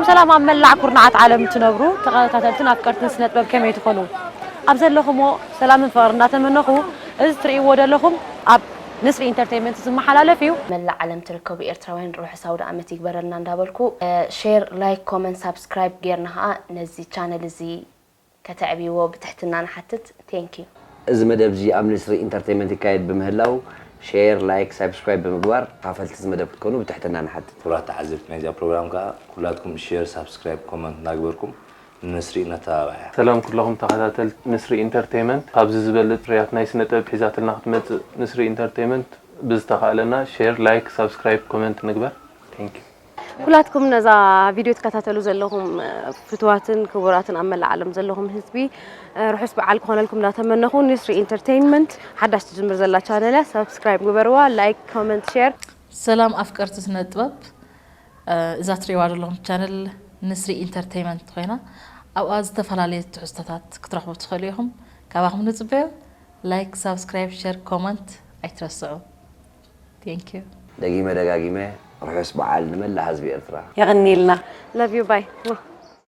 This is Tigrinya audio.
ሰላም ኣብ መላእ ኩርናዓት ዓለም ትነብሩ ተኸታተልትን ኣፍቀርትን ስነ ጥበብ ከመይ ትኾኑ? ኣብ ዘለኹሞ ሰላምን ፍቕርን እናተመነኹ፣ እዚ ትርእይዎ ዘለኹም ኣብ ንስሪ ኢንተርቴይንመንት ዝመሓላለፍ እዩ። መላእ ዓለም ትርከቡ ኤርትራውያን ርሑስ ኣውደ ዓመት ይግበረልና እንዳበልኩ፣ ሼር፣ ላይክ፣ ኮመንት፣ ሳብስክራይብ ጌርና ኸኣ ነዚ ቻነል እዚ ከተዕብይዎ ብትሕትና ንሓትት። ቴንክ ዩ። እዚ መደብ እዚ ኣብ ንስሪ ኢንተርቴይንመንት ይካየድ ብምህላው ሼር፣ ላይክ፣ ሳብስክራይብ ብምግባር ተኻፈልቲ እዚ መደብ ክትኮኑ ብትሕትና ንሓትት። ክቡራት ተዓዘብቲ ናይዚኣ ፕሮግራም ከኣ ኩላትኩም ሼር፣ ሳብስክራይብ፣ ኮመንት እናግበርኩም ንስሪ ነተባብዓያ። ሰላም ኩለኹም ተኸታተልቲ ንስሪ ኢንተርቴይንመንት። ካብዚ ዝበልጽ ፍርያት ናይ ስነ ጥበብ ሒዛትልና ክትመጽእ ንስሪ ኢንተርቴይንመንት ብዝተኻእለና ሼር፣ ላይክ፣ ሳብስክራይብ፣ ኮመንት ንግበር። ቴንክ ዩ። ኩላትኩም ነዛ ቪድዮ ትከታተሉ ዘለኹም ፍትዋትን ክቡራትን ኣብ መላእ ዓለም ዘለኹም ህዝቢ ርሑስ በዓል ክኾነልኩም እንዳተመነኹ ንስሪ ኢንተርቴይንመንት ሓዳሽ ትጅምር ዘላ ቻነል እያ። ሳብስክራይብ ግበርዋ፣ ላይክ፣ ኮመንት፣ ሼር። ሰላም ኣፍቀርቲ ስነ ጥበብ፣ እዛ ትሪእዋ ዘለኹም ቻነል ንስሪ ኢንተርቴይንመንት ኮይና ኣብኣ ዝተፈላለዩ ትሕዝቶታት ክትረኽቡ ትኽእሉ ኢኹም። ካባኹም ንጽበዮ። ላይክ፣ ሳብስክራይብ፣ ሼር፣ ኮመንት ኣይትረስዑ። ቴንክ ዩ። ደጊመ ደጋጊመ ርሑስ በዓል ንመላእ ህዝቢ ኤርትራ። የቐንየልና። Love you, bye.